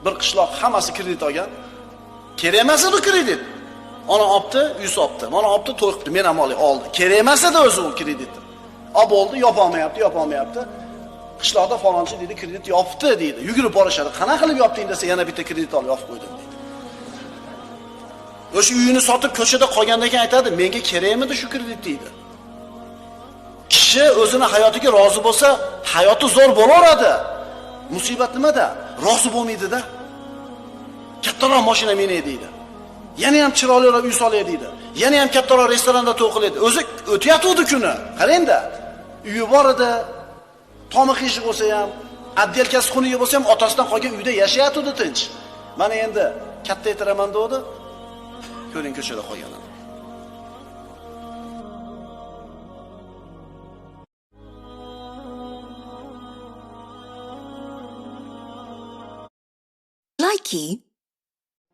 Bir qishloq hammasi kredit olgan. Kerak emas edi kredit. Ona olibdi, uy sotdi. Mana olibdi, to'y qildi. Men ham oldi. Kerak emas edi o'zi u kreditni. Olib bo'ldi, yopolmayapti, yopolmayapti. Qishloqda falonchi deydi, kredit yopdi deydi. Yugurib borishadi. Qana qilib yopding desa, yana bitta kredit olib yopib qo'ydim deydi. O'sha uyini sotib ko'chada qolgandan keyin aytadi, menga kerakmidi shu kredit deydi. Kishi o'zini hayotiga rozi bo'lsa, hayoti zo'r bo'laveradi. Musibat nimada? Rozi bo'lmaydi-da. Kattaroq mashina minay deydi. Yana ham chiroyliroq uy solay deydi. Yana ham kattaroq restoranda to'y qilaydi. O'zi o'tayotgandi kuni. Qarang-da. Uyi bor edi. Tomi qiyshiq bo'lsa ham, addelkasi xunuk bo'lsa ham otasidan qolgan uyda yashayotgandi tinch. Mana endi katta aytiraman dedi. Ko'ring ko'chada qolganini. Likey.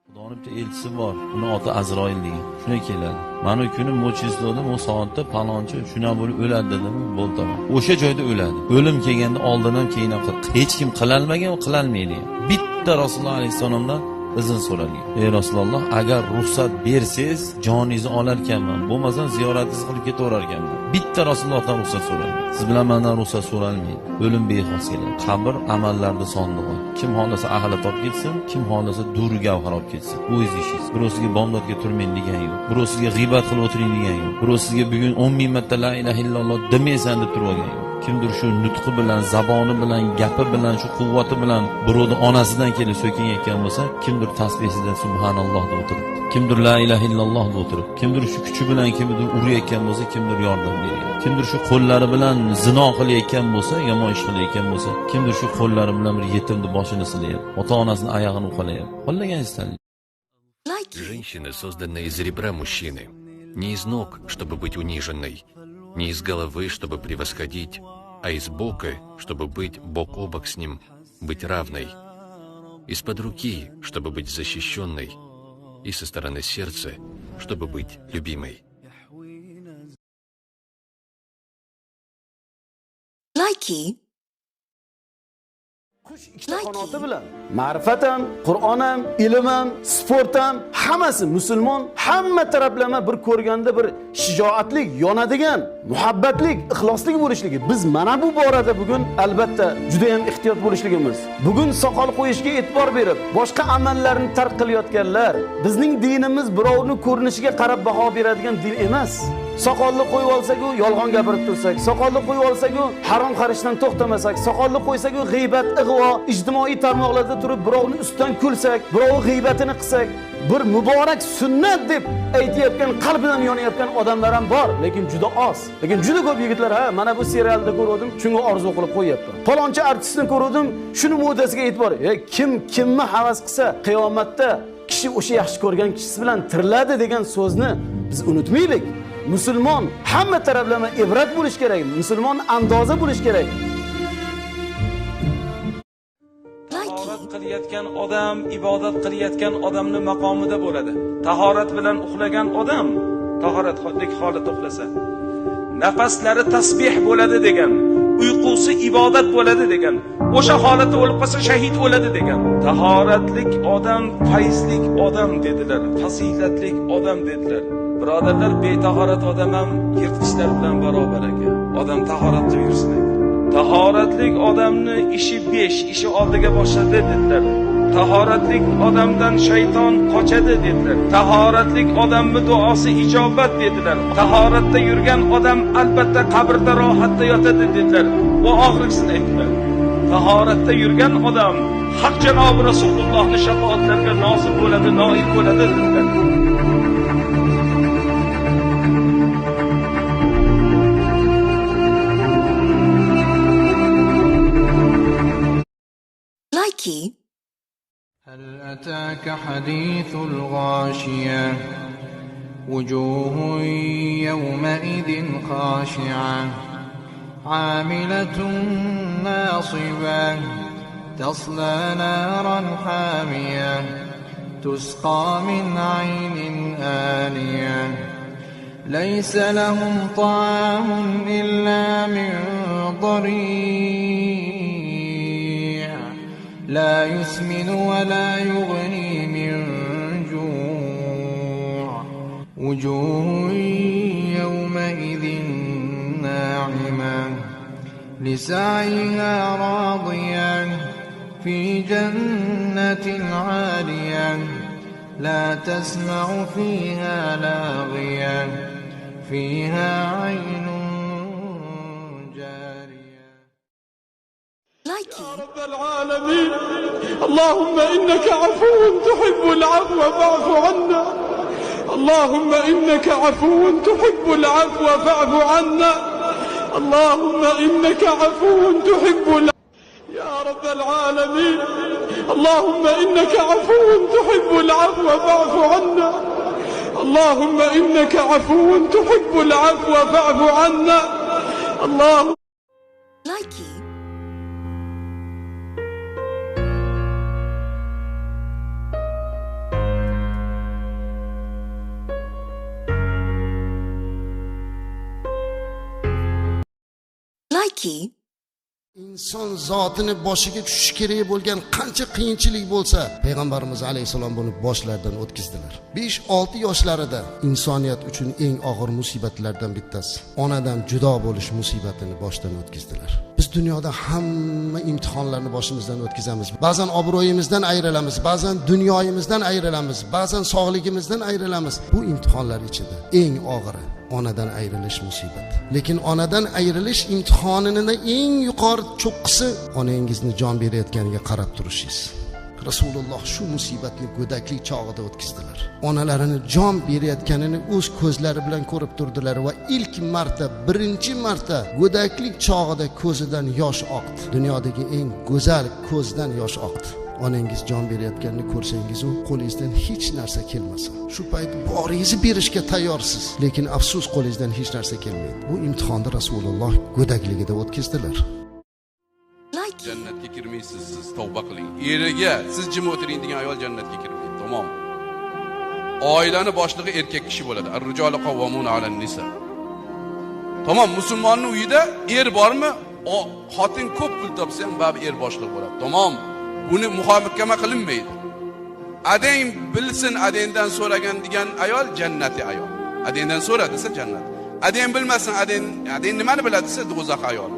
Xudoni bitta elchisi bor, uni oti Azroil degan. Shuna keladi. Mana kuni mo'jizladim, o soatda palonchi shuna bo'lib o'ladi dedimi, bo'ldi tamom. O'sha joyda o'ladi. O'lim kelganda oldin ham keyin ham hech kim qilalmagan, qilalmaydi. Bitta Rasululloh alayhissalomdan izn so'ralgan. Ey Rasululloh, agar ruxsat bersangiz, joningizni olar ekanman, bo'lmasam ziyoratingizni qilib ketaverar ekanman. Bitta Rasulullohdan ruxsat so'ralgan. Siz bilan mendan ruxsat so'ralmaydi. O'lim bexos keladi. Qabr amallarning sondig'i. Kim xohlasa axlat olib ketsin, kim xohlasa dur gavhar olib ketsin. O'zingiz ishingiz. Birov sizga bomdodga turmang degan yo'q. Birov sizga g'iybat qilib o'tiring degan yo'q. Birov sizga bugun 10 ming marta la ilaha illalloh demaysan deb turib olgan yo'q. Kimdir shu nutqi bilan, zaboni bilan, gapi bilan, shu quvvati bilan birovni onasidan kelib so'kinayotgan bo'lsa, kimdir tasbehida subhanalloh deb o'tiribdi. Kimdir la ilaha illalloh deb o'tiribdi. Kimdir shu kuchi bilan kimdir urayotgan bo'lsa, kimdir yordam bergan. Kimdir shu qo'llari bilan zino qilayotgan bo'lsa, yomon ish qilayotgan bo'lsa, kimdir shu qo'llari bilan bir yetimni boshini silayapti, ota-onasini oyog'ini uqalayapti. Xohlaganingiz tanlang. Женщины созданы из ребра мужчины, не из ног, чтобы быть униженной, не из головы, чтобы превосходить, а из бока, чтобы быть бок о бок с ним, быть равной, из-под руки, чтобы быть защищенной, и со стороны сердца, чтобы быть любимой. Likey. Qush ikkita qanoti bilan ma'rifat ham, Qur'on ham, ilm ham, sport ham, hammasi musulmon hamma taraflama bir ko'rganda bir shijoatlik, yonadigan, muhabbatlik, ixloslik bo'lishligi. Biz mana bu borada bugun albatta juda ham ehtiyot bo'lishligimiz. Bugun soqol qo'yishga e'tibor berib, boshqa amallarni tark qilayotganlar, bizning dinimiz birovning ko'rinishiga qarab baho beradigan din emas. Soqolni qo'yib olsak-u yolg'on gapirib tursak, soqolni qo'yib olsak-u harom xarishdan to'xtamasak, soqolni qo'ysak-u g'iybat, ig'vo, ijtimoiy tarmoqlarda turib birovni ustidan kulsak, birovning g'iybatini qilsak, bir muborak sunnat deb aytayotgan, qalbidan yonayotgan odamlar ham bor, lekin juda oz. Lekin juda ko'p yigitlar, ha, mana bu serialda ko'rdim, shunga orzu qilib qo'yapti. Falonchi artistni ko'rdim, shuni modasiga e'tibor. Kim kimni havas qilsa, qiyomatda kishi o'sha yaxshi ko'rgan kishisi bilan tiriladi degan so'zni biz unutmaylik. Musulmon hamma taraflama ibrat bo'lish kerak, musulmon andoza bo'lish kerak. Tahorat qilayotgan odam ibodat qilayotgan odamni maqomida bo'ladi. Tahorat bilan uxlagan odam tahoratlik holatda uxlasa, nafaslari tasbih bo'ladi degan, uyqusi ibodat bo'ladi degan, o'sha holatda o'lib qolsa shahid o'ladi degan. Tahoratlik odam fayzlik odam dedilar, fazilatlik odam dedilar. Birodarlar, betahorat odam ham yirtqichlar bilan barobar ekan. Odam tahorat qilib yursin ekan. Tahoratlik odamni ishi 5, ishi oldiga boshladi dedilar. Tahoratlik odamdan shayton qochadi dedilar. Tahoratlik odamning duosi ijobat dedilar. Tahoratda yurgan odam albatta qabrda rohatda yotadi dedilar. Va oxirgisini aytdilar. Tahoratda yurgan odam Haq janobi Rasulullohning shafoatlariga nosib bo'ladi, noil bo'ladi dedilar. Likey. هل أتاك حديث الغاشية وجوه يومئذ خاشعة عاملة ناصبة تصلى نارا حامية تسقى من عين آنية ليس لهم طعام إلا من ضريع لا يسمن ولا يغني من جوع. وجوه يومئذ ناعمة لسعيها راضية في جنة عالية لا تسمع فيها لاغية فيها عين جارية. Likey. رب العالمين، اللهم إنك عفو تحب العفو فاعف عنا. اللهم إنك عفو تحب العفو فاعف عنا. اللهم إنك عفو تحب العفو. يا رب العالمين، اللهم إنك عفو تحب العفو فاعف عنا. اللهم إنك عفو تحب العفو فاعف عنا. اللهم Likey. Likey. Inson zotini boshiga tushishi kerak bo'lgan qancha qiyinchilik bo'lsa, payg'ambarimiz alayhissalom buni boshlaridan o'tkazdilar. 5-6 yoshlarida insoniyat uchun eng og'ir musibatlardan bittasi, onadan judo bo'lish musibatini boshdan o'tkazdilar. Biz dunyoda hamma imtihonlarni boshimizdan o'tkazamiz. Ba'zan obro'yimizdan ayrilamiz, ba'zan dunyoyimizdan ayrilamiz, ba'zan sog'ligimizdan ayrilamiz. Bu imtihonlar ichida eng og'iri onadan ayrilish musibati. Lekin onadan ayrilish imtihonini eng yuqori cho'qqisi onangizni jon berayotganiga qarab turishingiz. Rasululloh shu musibatni go'daklik chog'ida o'tkazdilar. Onalarini jon berayotganini o'z ko'zlari bilan ko'rib turdilar va ilk marta, birinchi marta go'daklik chog'ida ko'zidan yosh oqdi. Dunyodagi eng go'zal ko'zdan yosh oqdi. Onangiz jon berayotganini ko'rsangiz, u qo'lingizdan hech narsa kelmasa, shu payt boringizni berishga tayyorsiz, lekin afsus qo'lingizdan hech narsa kelmaydi. Bu imtihonni Rasululloh go'dakligida o'tkazdilar. Likey. Jannatga kirmaysiz, siz tavba qiling. Eriga siz jim o'tiring degan ayol jannatga kirmaydi. Tamom. Oilani boshlig'i erkak kishi bo'ladi. Ar-rijalu qawwamuna 'alan-nisa. Tamom, musulmonning uyida er bormi, xotin ko'p pul topsa ham baribir er boshliq bo'ladi. Tamom. Buni muhokama qilinmaydi. Adang bilsin, adangdan so'ragan degan ayol jannati ayol. Adangdan so'ra desa jannat. Adang bilmasin, adang nimani biladi desa do'zax ayol.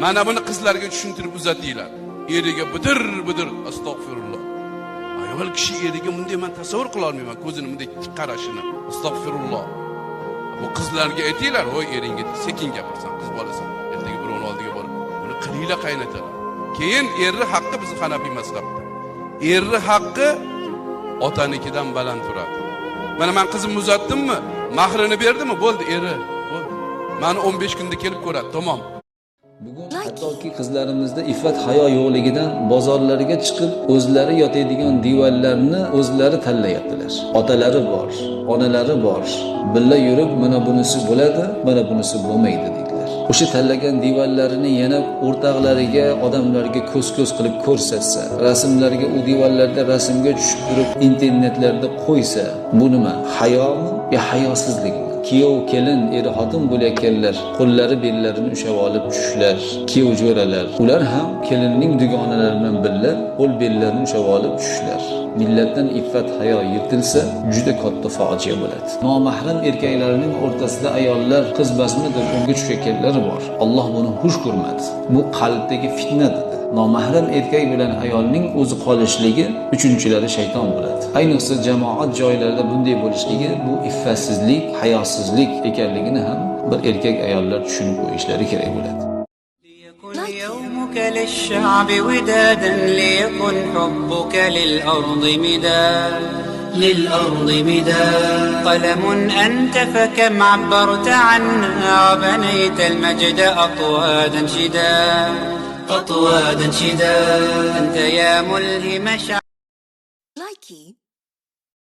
Mana buni qizlarga tushuntirib uzatinglar. Eriga bidir bidir astag'firulloh. Ayol kishi eriga bunday men tasavvur qila olmayman, ko'zini bunday tik qarashini. Astag'firulloh. Bu qizlarga aytinglar, "Voy eringga sekin gapirsan, qiz bolasan, ertaga birovning oldiga borib, buni qilinglar qaynatalar." Keyin erni haqqi bizni Hanafiy mazhabda. Erni haqqi otanikidan baland turadi. Mana men qizimni uzatdimmi, mahrini berdimi, bo'ldi eri, bo'ldi. Meni 15 kunda kelib ko'radi, tamom. Bugun hattoki qizlarimizda iffat hayo yo'qligidan bozorlarga chiqib o'zlari yotadigan divanlarni o'zlari tanlayaptilar. Otalari bor, onalari bor. Billa yurib mana bunisi bo'ladi, mana bunisi bo'lmaydi deydilar. O'sha tanlagan divanlarini yana o'rtoqlariga, odamlarga ko'z-ko'z qilib ko'rsatsa, rasmlarga u divanlarda rasmga tushib turib internetlarda qo'ysa, bu nima? Hayomi yo hayosizlikmi? Kiyov kelin, eri xotin bo'layotganlar qo'llari bellarini ushlab olib tushishlar, kiyov jo'ralar, ular ham kelinning dugonalari bilan birga qo'l bellarini ushlab olib tushishlar. Millatdan iffat hayo yirtilsa juda katta fojia bo'ladi. Nomahram erkaklarning o'rtasida ayollar qiz bazmi deb unga tushayotganlar bor. Alloh buni xush ko'rmadi. Bu qalbdagi fitna dedi. Nomahram erkak bilan ayolning o'zi qolishligi, uchinchilari shayton bo'ladi. Ayniqsa jamoat joylarida bunday bo'lishligi bu iffatsizlik, hayosizlik ekanligini ham bir erkak ayollar tushunib qo'yishlari kerak bo'ladi. يومك للشعب ودادا ليكن حبك للأرض مداد للأرض مداد قلم أنت فكم عبرت عنا وبنيت المجد أطوادا شداد أطوادا شداد أنت يا ملهم شعب.